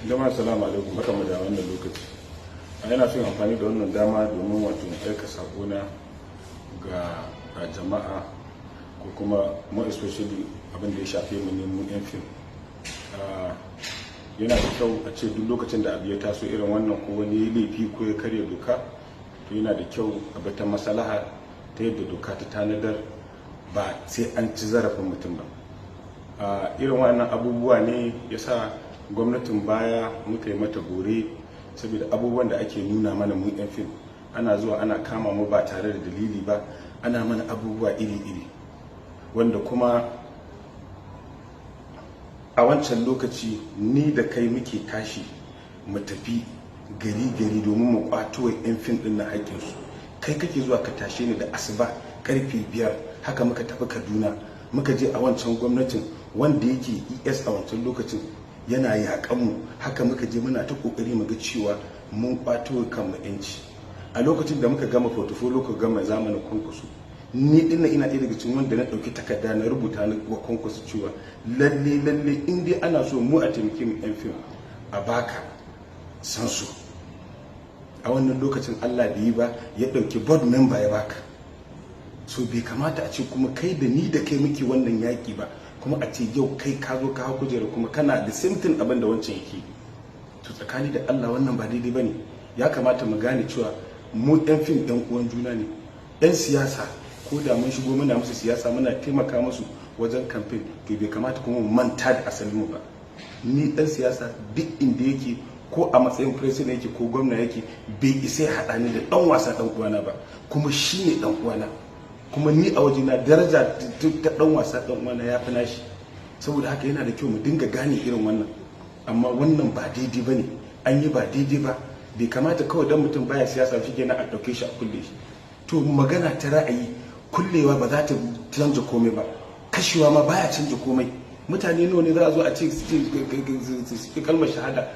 Jama'a, salamu alaikum. Barkamu da wannan lokaci. A yana son amfani da wannan dama domin wato aika sakona ga jama'a, ko kuma more especially abin da ya shafe mu ne mu yan fim. Yana da kyau a ce duk lokacin da abu ya taso irin wannan, ko wani laifi ko ya karya doka, to yana da kyau a bi ta maslaha ta yadda doka ta tanadar, ba sai an ci zarafin mutum ba. Irin wannan abubuwa ne ya sa gwamnatin baya muka yi mata bore, saboda abubuwan da ake nuna mana mu yan fim. Ana zuwa ana kama mu ba tare da dalili ba, ana mana abubuwa iri-iri, wanda kuma a wancan lokaci ni da kai muke tashi mu tafi gari-gari domin mu kwato wa 'yan fim din na haƙƙinsu. Kai kake zuwa ka tashe ni da asuba karfe 5. Haka muka tafi Kaduna, muka je a wancan gwamnatin wanda yake ES a wancan lokacin yana yaƙan mu. Haka muka je muna ta kokari mu ga cewa mun kwato kanmu yanci. A lokacin da muka gama portfolio, ko gama zamanin Kwankwaso, ni dinnan ina ɗaya daga cikin wanda na ɗauki takarda na rubuta na wa Kwankwaso cewa lalle lalle in dai ana so mu a taimake mu yan fim, a baka sansu. A wannan lokacin Allah bai yi ba, ya ɗauki board member ya baka. So bai kamata a ce kuma kai da ni da kai muke wannan yaƙi ba, kuma a ce yau kai ka zo ka hau kujera kuma kana da same thing abin da wancan yake. To, tsakani da Allah, wannan ba daidai bane. Ya kamata mu gane cewa mu ɗan fim ɗan uwan juna ne. Ɗan siyasa, ko da mun shigo muna musu siyasa, muna taimaka musu wajen campaign, to bai kamata kuma mu manta da asalin mu ba. Ni, ɗan siyasa duk inda yake, ko a matsayin president yake ko gwamna yake, bai isa ya haɗa ni da ɗan wasa ɗan uwana ba. Kuma shi ne ɗan uwana, kuma ni a wajena daraja ta ɗan wasa ɗan uwana ya fi nashi. Saboda haka yana da kyau mu dinga gane irin wannan. Amma wannan ba daidai ba ne, an yi ba daidai ba. Bai kamata kawai don mutum baya siyasa shi kenan a ɗauke shi a kulle shi. To, magana ta ra'ayi, kullewa ba za ta canza komai ba, kashewa ma baya canza komai. Mutane nawa ne za a zo a ce su kalmar shahada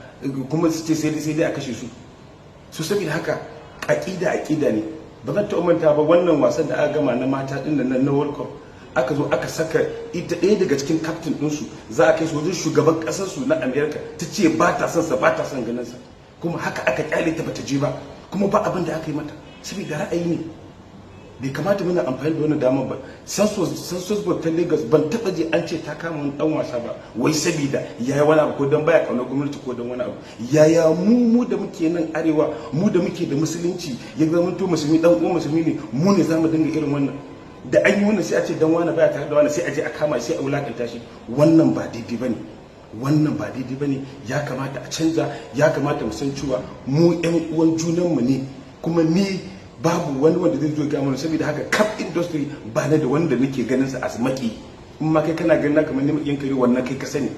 kuma su ce sai dai a kashe su? Su saboda haka aƙida aƙida ne. Ba zan taɓa manta ba, wannan wasan da aka gama na mata ɗin nan na World Cup, aka zo aka saka ita ɗaya daga cikin captain ɗinsu, za a kai su wajen shugaban ƙasarsu na America, ta ce ba ta son sa, ba ta son ganin sa. Kuma haka aka kyale ta, bata je ba, kuma ba abin da aka yi mata, saboda ra'ayi ne. Bai kamata muna amfani da wannan damar ba. Census board ta Lagos, ban taba je an ce ta kama wani dan wasa ba, wai saboda yayi wani abu, ko dan baya kaunar gwamnati, ko dan wani abu. Yaya mu da muke nan arewa, mu da muke da musulunci, ya zama to musulmi dan uwan musulmi ne, mu ne zamu dinga irin wannan? Da an yi wannan sai a ce dan wani baya tare da wani, sai a je a kama, sai a wulakanta shi. Wannan ba daidai bane, wannan ba daidai bane. Ya kamata a canza. Ya kamata mu san cewa mu yan uwan junanmu ne, kuma ni babu wani wanda zai zo ga mana. Saboda haka kaf industry ba na da wanda nake ganin sa as maki. In ma kai kana ganin kamar ni makiyin kare, wannan kai ka sani.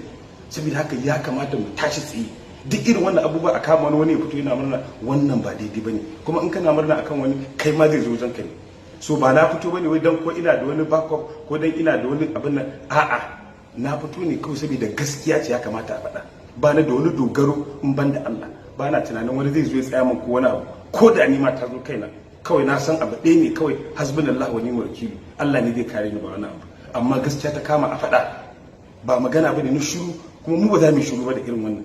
Saboda haka ya kamata mu tashi tsaye. Duk irin wannan abubuwa, a kama wani, wani ya fito yana murna, wannan ba daidai bane. Kuma in kana murna akan wani, kai ma zai zo wajen ka ne. So ba na fito bane wai dan ko ina da wani backup, ko dan ina da wani abin nan. A'a, na fito ne kawai saboda gaskiya ce ya kamata a faɗa. Ba na da wani dogaro in ban da Allah. Ba na tunanin wani zai zo ya tsaya min ko wani abu. Ko da ni ma ta zo kaina, kawai na san abu ɗaya ne kawai: hasbunallahu wa ni'mal wakil. Allah ne zai kare ni, ba wani abu. Amma gaskiya ta kama a faɗa, ba magana bane na shiru, kuma mu ba za mu shiru ba da irin wannan.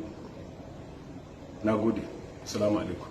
Nagode, assalamu alaikum.